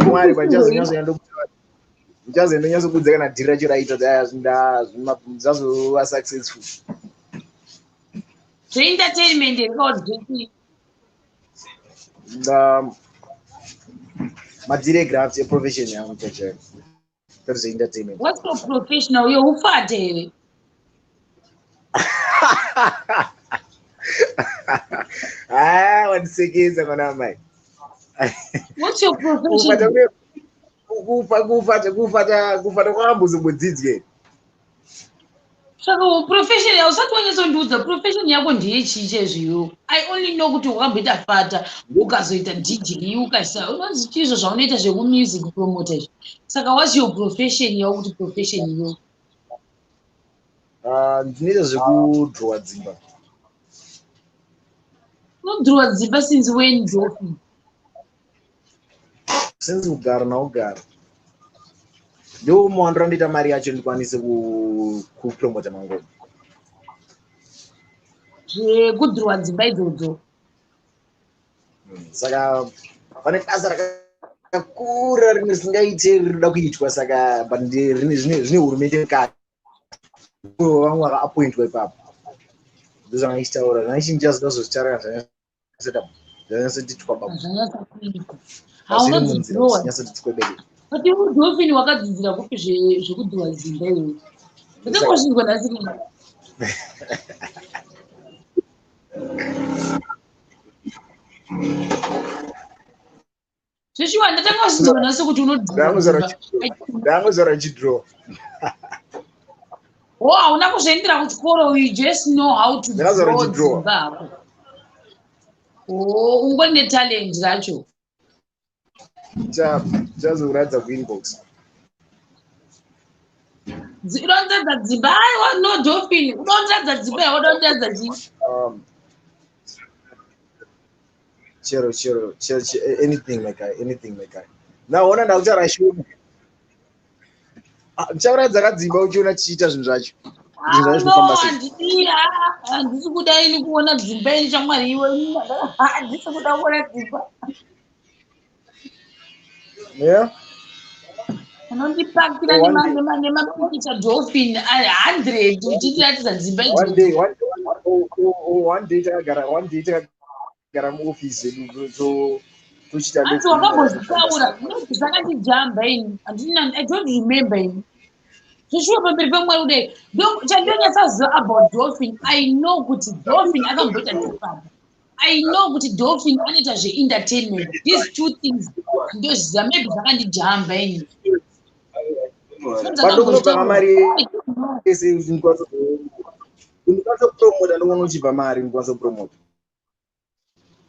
Mwari pandichazonyatsokuudza kana dhiri racho raita kuti aya zvazova successful. Zveentertainment here kana kuti zvechii? Madhiri egraft, eprofession yangu chaichaivo, kwete zveentertainment. What's your professional? Uyo ufate here? Ah, wandisekesa, mwana amai. What's your profession? Kufata kwakambozombodzidzwe. Saka profession yausati wanyatsondiudza, profession yako ndeyechii chezviyo? I only know kuti wakamboita fata, ukazoita DJ, ukaisa unonzi chizvo zvaunoita zvekumusic promoter izvi. Saka what's your profession yakuti profession iyo? Ah, ndinoita zvekudrowa dzimba. Unodhirowa dzimba since when, Dolphin? Since kugara naugara. Ndo muwandiro andoita mari yacho, ndikwanise kupromota mangoma. Zvekudhirowa dzimba idzodzo? Saka pane basa rakakura rimwe risingaite rinoda kuitwa, saka but zvine hurumende mukati, vamwe vakaappointwa ipapo. Ndozvanga ichitaura, zvanga ichinjazozvitaura, zvanyatsoitwa baba. Zvanyatsa kuitwa. Zviri munzira. Haunodhirowa. Zvinyatsoti twebede. But iwe Dolphin, wakadzidzira kupi zvekudhirowa dzimba iwewe? Ndakangozvinzwa nhasi rino. Zveshuwa, ndatangozvinzwa nhasi kuti unodhirowa dzimba. Ndangozara chidrow. Oh, hauna kuzviendera kuchikoro, you just know how to Ndakazara draw chidrowa. dzimba hako. Oh, ungori netalent racho. Chazokuratidza kuinbox. Udonzedza dzimba? Aiwa, no, Dolphin, udonzedza dzimba here? Udonzedza chii? Chero anything my guy, anything my guy. Naona ndakutaura shoma. Ah, ndichakuratidza kadzimba uchiona chichiita zvinhu zvacho, zvinhu zvacho No. zvinofamba sei. Handidi, handisi kuda ini kuona dzimba ini, shamwari iwe. Handisi kuda kuona dzimba. Yeah. Unondipakira Oh, one day. nemapikicha, Dolphin, 100 uchindiratidza dzimba One day idzodzo. one, oh, oh, oh, one day takagara, one day takagara muofisi yedu, tochiita. Hanzi wakambozvitaura, maybe zvakandijamba ini. Handina, I don't remember ini. Zveshuwa, pamberi pamwari kudai, chandonyatsaziva about Dolphin, I know kuti Dolphin akamboita chifamba, I know kuti Dolphin anoita zveentertainment. These two things ndoziva. Maybe zvakandijamba ini. Pandokunobva mari yese, ndikwanisa kupromota, ndoona uchibva mari, ndikwanisa kupromota.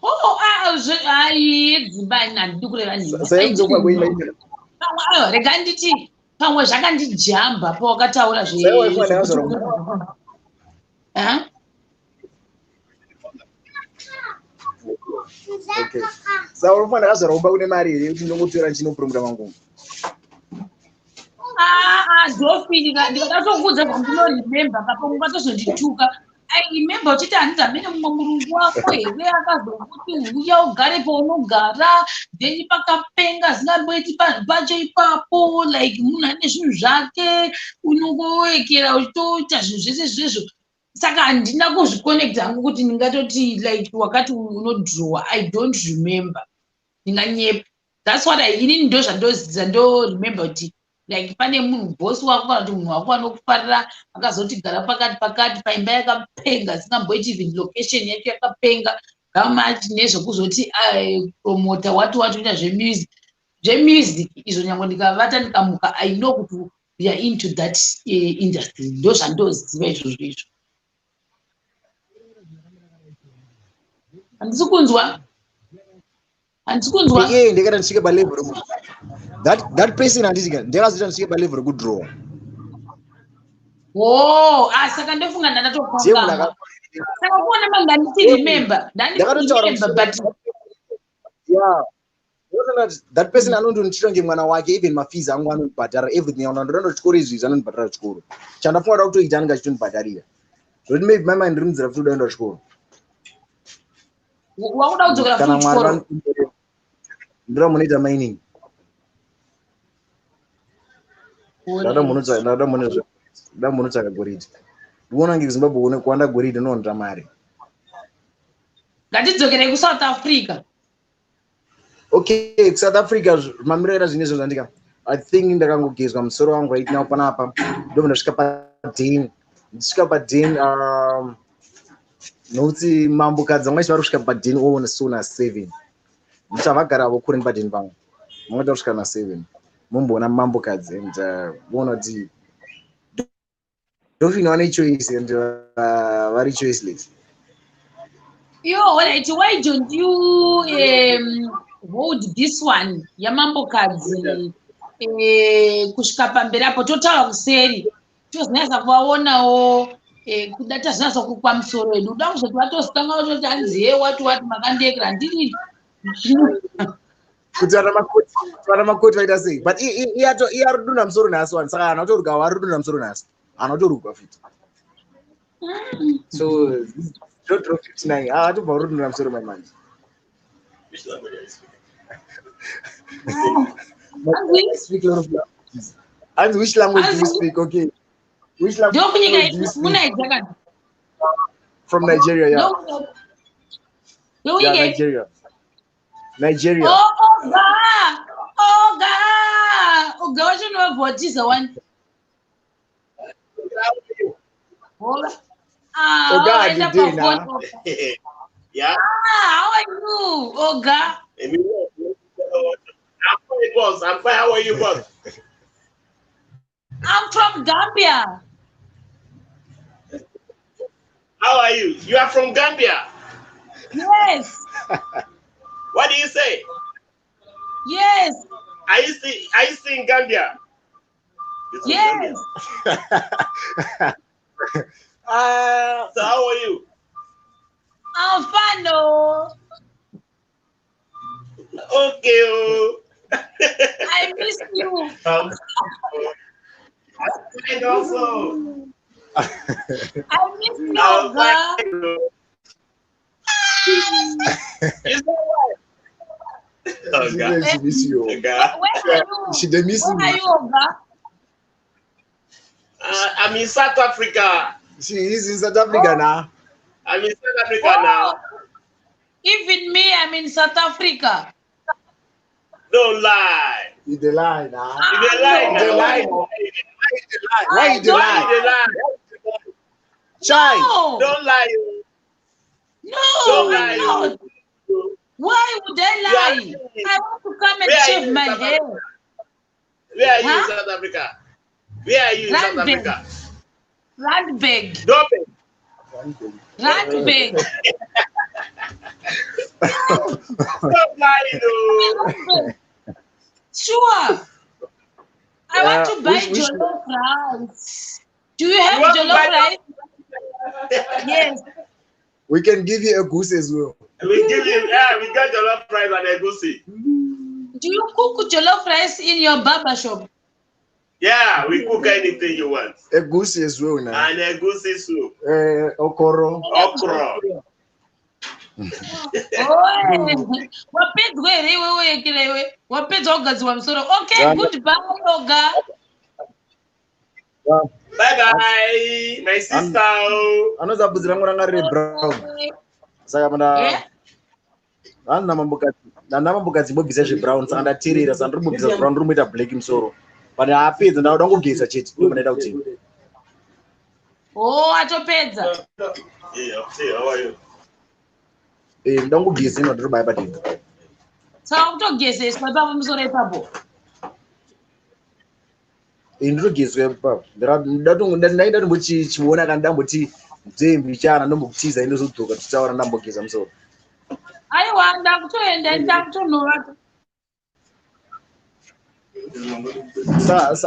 Oh, ah, ai, yedzimba ini handidi kureva nhema. Sainzokwa kweimba. Pamwe, aiwa, rega nditi pamwe zvakandijamba pawakataura. Saiwa ifana ndakazora. Eh? Okay, saka unofanira ndakazvara kumba kune mari here kuti ndongotora ndichinopromota mangoma? Ah, ah, Dolphin, ndikada kutokuudza zvandinoremember kapo, ungatozondituka. I remember uchiti hanzi hamene mumwe murungu wako here akazokuti uya ugare paunogara, then pakapenga zingamboiti panhu pacho ipapo, like munhu ane zvinhu zvake, unongowekera uchitoita zvinhu zvese zvezvo. Saka handina kuzviconnecta hangu kuti ndingatoti like wakati unodrowa. I don't remember, ndinganyepa. That's what I, inini ndo zvandoziza, ndoremember kuti like pane munhu, bosi wako kana kuti munhu wako anokufarira, akazoti gara pakati pakati paimba yakapenga singamboiti, even location yacho yakapenga gamachi, nezvekuzoti promota wati wati uita zvemusic, zvemusic izvo. Nyange ndikavata ndikamuka, I know kuti we are into that industry. Ndo zvandoziva izvozvo izvo. Handisi kunzwa, handisi kunzwa. Iye ndakaita ndisvike palevel that person, handiti, ndakazoita ndisvike palevel rekudraw. Oh, ah, saka ndofunga ndandatokangama. Saka kuona ma ndanditi remember, ndanditi remember, but Yeah, that person anondondichita kunge mwana wake. Even mafees angu anondibhadhara, everything. Ndoda chikoro, izvi anondibhadhara chikoro. Chandafunga da kutoita, anenge achitondibhadharira, zvokuti maybe mai mai ndiri munzira futi kuda kuenda kuchikoro. Wakuda kudzokera Kana futi Mwari chikoro? Ndoda munoita mining, ndada munotsvaka goridhe. Ndikuona kunge kuZimbabwe kune kuwanda goridhe, unowanza mari. Ngatidzokerei kuSouth Africa. Okay, kuSouth Africa mamiriro aita zvinhu izvo zvandika, I think ndakangogezwa musoro wangu right now panapa, ndobva ndasvika paden. Ndisvika paden, nokuti mambokadzi vamwe vari kusvika paden oona so na7, nokuti havagara kure nepaden pangu. Vangoita kusvika na7, mumboona mambokadzi and voona kuti Dolphin vane choice and vari choiceless. Yo, alright, why don't you hold this one yamambokadzi kusvika pamberi apo, totaura kuseri, tozonyatsa kuvaonawo, kuda tazonyatsa kukwa musoro wedu. Uda kuzoti vatozotanga vatoti hanzi, "He, wati wati makandekera ndiri." Kuti vana makoti vaita sei? But iye ari kudonha musoro nhasi wani, saka haana kutoruka, ari kudonha musoro nhasi, haana kutorukwa futi. So 00:59, atobva kudonha musoro mai manje. Which language are you speaking? I speak a lot of languages. And which language do you speak? Okay. Which language Ndokunyika do you speak? munaidza kana? From Nigeria, yeah. Ndokunyika? Yeah, Nigeria. Nigeria. Oh, oga, oga, oga wacho ndovabva watiza wani. Ah, Oga, waenda did they pafoni. now? Yeah. Ah, how are you, oga? I'm fine, boss. I'm fine. How are you, boss? I'm from Gambia. How are you? You are from Gambia. Yes. What do you say? Yes. Are you still in Gambia? This is Yes. Gambia. So how are you? I'm fine, oh. Okay. Oh. I miss you. I'm fine also. I miss you, I'm oga. fine. You say what? Oh, She God. said she miss you. Oh, God. Where are you? She dey miss Where are me. you, oga? I'm in South Africa. She is in South Africa now. I'm in South Africa now. Oh, even me, I'm in South Africa. Don't lie. You dey lie now. You dey lie You dey now. lie. Why Why you dey you lie? dey lie? Chai. No, Don't lie. no, Don't I'm lie. not. Why would I You are lie? I want to come and Where are shave you in my South hair. Africa? Where are you in Huh? South Africa? Where are you in South Randburg. Africa? Randburg. Durban. Randburg. Stop lying, oh. Randburg. Sure. I want to buy jollof rice. Do you have You want to jollof buy rice? Yes. We can give you egusi as well. We give you, yeah, we got jollof rice and egusi. Do you cook jollof rice in your barber shop? Yeah, we cook anything you want. Egusi as well now. And egusi soup, Okoro. Okra. Oe, wapedzwa here iwewe yekera iwe? Wapedzwa kugadzirwa musoro? Okay, Yeah. goodbye, oga. Yeah. Bye bye, my sister. Anoza bvudzi rangu ranga riri brown. Saka manda Eh? handina mambokadzi, ndanda mambokadzi mbobvisa zvebrown, saka ndateerera, saka ndiri kumbobvisa brown, ndiri kumboita black musoro. But haapedza, ndakuda kungogeza chete, ndo pandaita kuti Oh, atopedza. Yeah, see, how are you? Ndoda kungogeza ino, ndiri baya padini. Saka kutogezeswa ipapo musoro ipapo? Ndinogezwa ipapo. Ndaida ndimbochiona kana ndamboti nzembi chana, ndombokutiza, indozodzoka tichitaura ndambogeza musoro. Aiwa, ndakutoenda, ndakutonovata.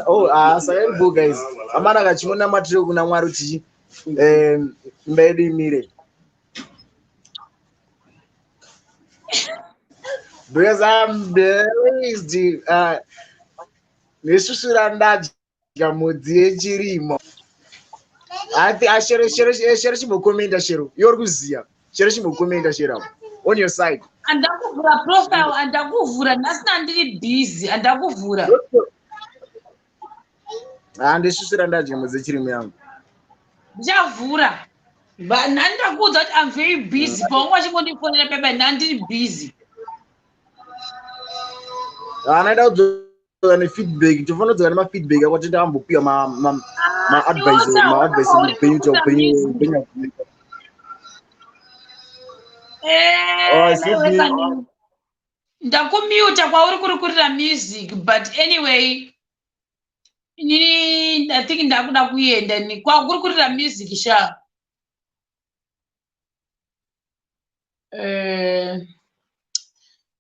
Oh, ah, saka iripo guys. Amana kachimonamatire kuna Mwari kuti imba yedu imire. Because I'm blessed. Nesusura ndadya mudzi yechirimo. Ati ashere shere shere chimbokomenda shero. Iwe uri kuziya. Shero chimbokomenda shero. On your side. Andakuvhura profile, andakuvhura nhasi ndandiri busy, andakuvhura. Ah, ndisvisvira ndadya mudzi yechirimo yangu. Ndichavhura. Nhani ndakuudza kuti I'm very busy. Paunga uchingondifonera pepa ndandiri busy. Haana ida kudzoka nefeedback. Tofanira kudzoka nemafeedback ako tenda ambopiwa ma-advice ma-advice muupenyu kuti upenyu upenyu. Oh, it's not me. Ndakumuta kwauri kuri kurira music, but anyway inini I think ndakuda kuenda ni kwakuri kurira music sha.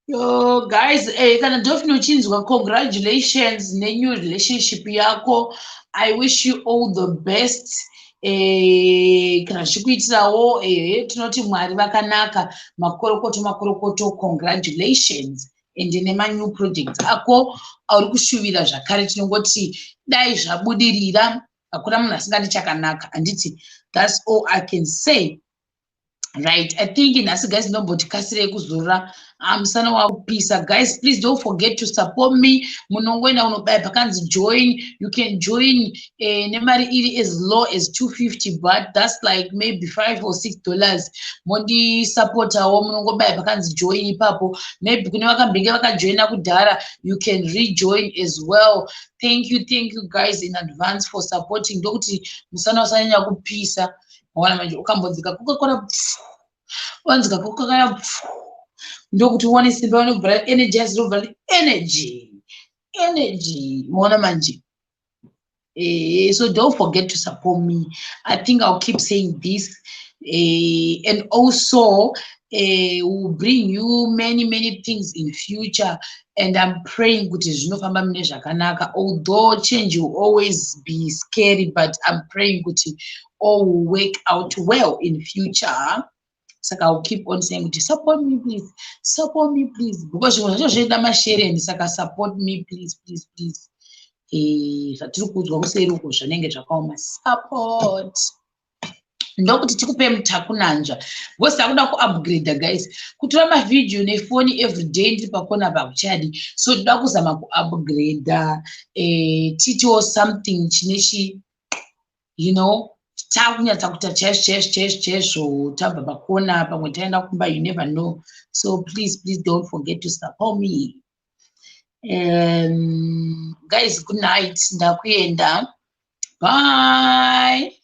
Yo guys, kana Dolphin uchinzwa, congratulations nenew relationship yako. I wish you all the best. Kana zvichikuitirawo, tinoti Mwari vakanaka. Makorokoto, makorokoto, congratulations. And nema-new projects ako auri kushuvira zvakare, tinongoti dai zvabudirira. Hakuna munhu asingadi chakanaka, handiti? That's all I can say. Right, I think nhasi guys ndomboti kasirei kuzorora, musana wakupisa. Guys, please don't forget to support me. Munongoenda unobaya pakanzi join. You can join nemari iri as low as 250, but that's like maybe $5 or $6. Mondisupportawo, munongobaya pakanzi join ipapo. Maybe kune vakambenge vakajoina kudhara, you can rejoin as well. Thank you, thank you guys in advance for supporting. Ndokuti musana usanyanya kupisa. Waona manje ukambonzika Coca-Cola, wanzika Coca-Cola, ndokuti uwane simba, unobva energize, robva energy, energy. Maona manje? So don't forget to support me. I think I'll keep saying this, and also will bring you many, many things in future, and I'm praying kuti zvinofamba mune zvakanaka. Although change will always be scary, but I'm praying kuti all will work out well in future. Saka I'll keep on saying kuti support me please, support me please, because zvimwe zvacho zvinoda mashereni. Saka support me please, please, please. Zvatiri kuudzwa kuseri uko zvanenge zvakaoma. Support ndokuti tikupe mutakunanzva, because takuda kuupgrade guys. Kutora mavhidhiyo nefoni everyday ndiri pakona pakuchadi, so toda kuzama kuupgrade, tiitiwo something chine chi takunyatsa kuita chaizvo chaizvo chaizvo chaizvo. Tabva pakona, pamwe taenda kumba, you never know. So please, please don't forget to support me. Guys, good night, ndakuenda. Bye.